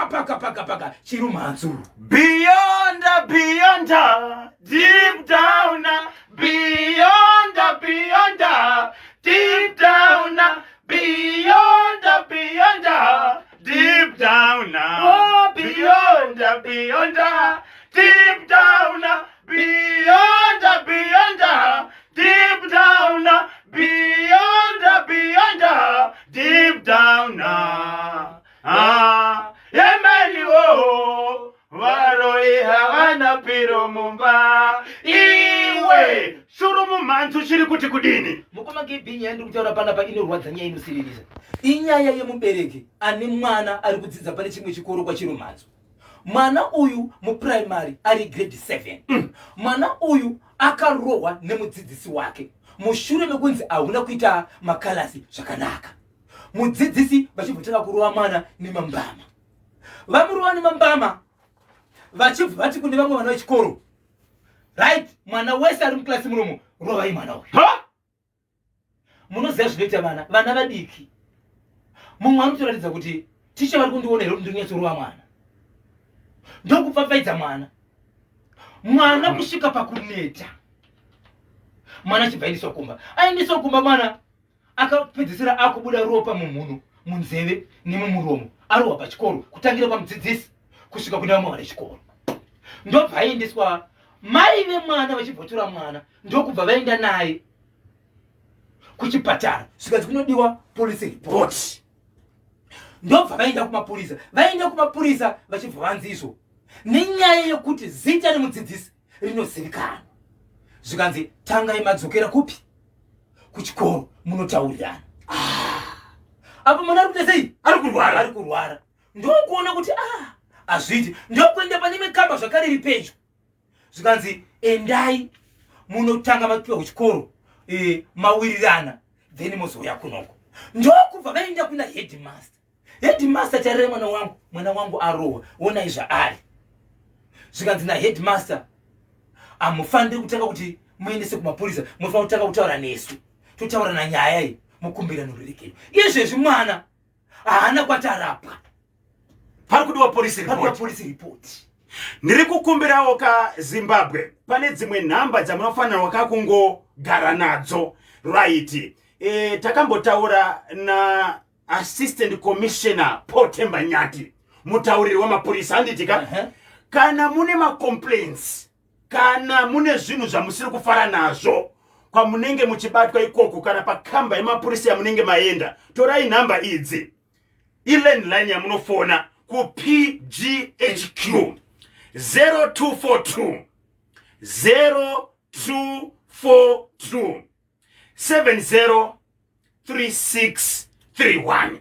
Paka paka paka paka Chirumhanzu. Beyond, beyond, deep down, beyond, beyond, deep down, beyond, beyond, deep down, Oh, beyond, beyond, deep down, beyond, beyond, deep down, beyond, beyond, deep down. Ah, yemeniwo varoi havana piro mumba iwe shuru mumhanzu chiri kuti kudini? Mukoma KB, nyaya ndiri kutaura panapa inorwadza, nyaya inosiririsa. Inyaya yemubereki ane mwana ari kudzidza pane chimwe chikoro kwaChirumhanzu. Mwana uyu mupuraimary, ari grade 7. Mwana uyu akarohwa nemudzidzisi wake mushure mekunzi hauna kuita makalasi zvakanaka. Mudzidzisi vachibvotanga kurova mwana nemambama. Vamurova nemambama, vachibva vati kune vamwe vana vechikoro, "Right, mwana wese ari muklasi munomu, rovai mwana uyu." Ha. Munoziva zvinoita vana vadiki. Mumwe anotoratidza kuti, "Ticha vari kundiona here kuti ndiri kunyatsorova mwana?" Ndokupfapfaidza mwana kusvika pakuneta. Mwana achibva aendeswa kumba. Aendeswa kumba, mwana akapedzisira akubuda ropa mumhuno, munzeve nemumuromo. Arohwa pachikoro, kutangira pamudzidzisi kusvika kune vamwe vane chikoro. Ndobva aendeswa, mai vemwana vachibvotora mwana, ndokubva vaenda naye kuchipatara. Zvikanzi kunodiwa police report. Ndobva vaenda kumapurisa. Vaenda kumapurisa, vachibva vanzi izvo nenyaya yekuti zita remudzidzisi rinozivikanwa, zvikanzi tangai madzokera kupi? Kuchikoro, munotaurirana. Ah, apo mwana ari kuita sei? Ari kurwara. Ari kurwara. Ndokuona kuti ah, hazviiti, ndokuenda pane mikamba zvakare iri pedyo. Zvikanzi endai munotanga mapiwa kuchikoro, mawirirana, then mozouya kunoko. Ndokubva vaenda kuna headmaster. "Headmaster, tarirai mwana wangu, mwana wangu arohwa, onai zvaari." Zvikanzi naheadmaster, "Hamufaniri kutanga kuti muendese kumapurisa, munofanira kutanga kutaura nesu, totaura nanyaya iyi, mukumbira norurekero." Izvezvi mwana haana kwati arapwa. Pari kudiwa police Pakuda report. Police report. Ndiri kukumbirawo ka Zimbabwe, pane dzimwe nhamba dzamunofanirwa kakungogara nadzo, right? Takambotaura na Assistant Commissioner Paul Temba Nyati, mutauriri wamapurisa, handiti ka? Uh-huh. Kana mune macomplaints, kana mune zvinhu zvamusiri kufara nazvo kwamunenge muchibatwa ikoko, kana pakamba yemapurisa yamunenge maenda, torai nhamba idzi. Ilandline yamunofona kuPGHQ: 0242, 0242 703631,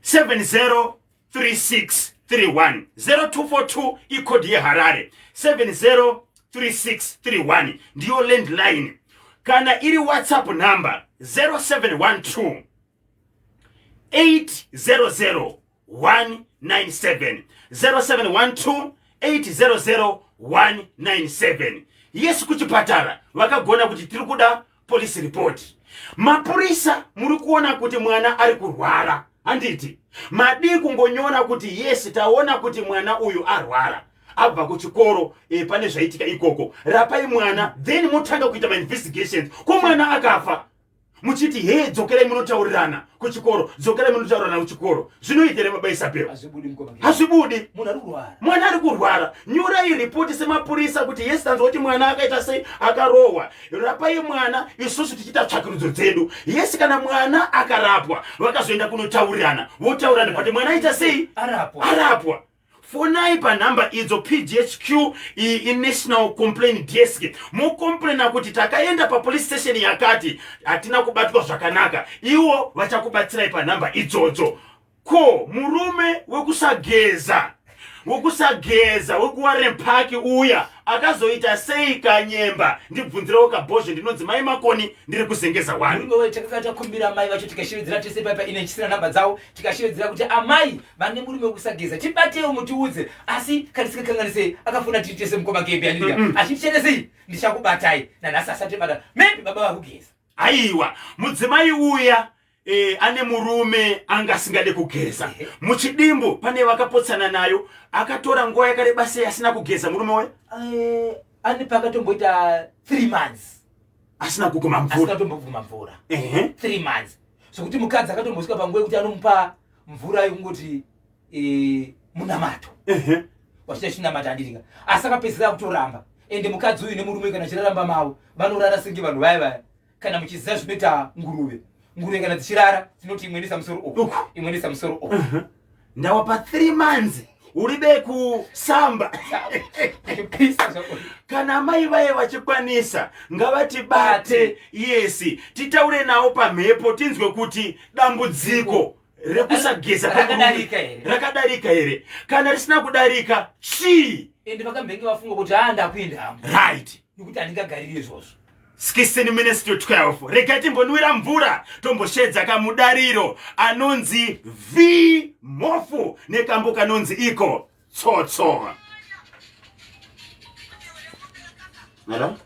703631. 0242 icode yeHarare, 703631 ndiyo landline. Kana iri WhatsApp number, 0712 800 197, 0712 800 197. Yes, kuchipatara vakagona kuti tiri kuda police report. Mapurisa, muri kuona kuti mwana ari kurwara, handiti? Madii kungonyora kuti, "Yes, taona kuti mwana uyu arwara, abva kuchikoro, pane zvaitika ikoko, rapai mwana," then motanga kuita mainvestigations. Ko mwana akafa, muchiti, "He, dzokerai munotaurirana kuchikoro, dzokerai munotaurirana kuchikoro," zvinoita here, baba Isabel? Hazvibudi, mukoma. Hazvibudi. Munhu ari kurwara. Mwana ari kurwara. Nyorai ripoti semapurisa kuti, "Yes, tanzwa kuti mwana akaita sei, akarohwa, rapai mwana, isusu tichiita tsvakurudzo dzedu." Yes, kana mwana akarapwa, vakazoenda kunotaurirana, votaurirana, but mwana aita sei? Arapwa. Arapwa. Fonai panhamba idzo, PGHQ, inational complaint desk, mocomplaina kuti takaenda papolice station yakati, hatina kubatwa zvakanaka. Iwo vachakubatsirai panhamba idzodzo. Ko murume wekusageza wekuWarren Park uya akazoita sei? Kanyemba, ndibvunzirewo kabhozhe. Ndinonzi Mai Makoni, ndiri kuZengeza 1. Murume wayo takanga takumbira mai vacho, tikashevedzera tese paipa ine chisina nhamba dzavo, tikashevedzera kuti amai vane murume wekusageza, tibatewo mutiudze. Asi kana tisingakanganisei, akafona tiri tese, mukoma Kebi, andika achitichenesei, "Ndichakubatai." Nanhasi asati bata. Maybe baba vakugeza. Aiwa, mudzimai uya. e, ane murume anga asingade kugeza. Muchidimbu pane vakapotsana nayo, akatora nguva yakareba sei asina kugeza murume we? Ane pakatomboita 3 months asina kuguma mvura, asina kutomboguma mvura 3 months, zvokuti mukadzi akatombosvika panguva yekuti anomupa mvura yekungoti munamato, wachita chinamata, handitika? Asi akapedzisira kutoramba. Ende mukadzi uyu nemurume kana chiraramba mavo vanorara senge vanhu vaya vaya, kana muchiziva zvinoita nguruve. Nguruve kana dzichirara dzinoti imwe ndisa musoro uku, Uku. imwe ndisa musoro uku. Ndawa pa 3 months uribe kusamba. Pisa zvako. Kana mai vaye vachikwanisa, ngavatibate, yes, titaure navo pamhepo, tinzwe kuti dambudziko rekusageza kwemurume Rakadarika here? Rakadarika here? Kana risina kudarika, chii? Ende vakambenge vafunga kuti haa, ndakuenda hangu, nekuti handingagariri izvozvo. 16 minutes to 12. Regai timbonwira mvura, tomboshedza kamudariro anonzi V Mofu nekambo kanonzi iko Tsotso. Hello?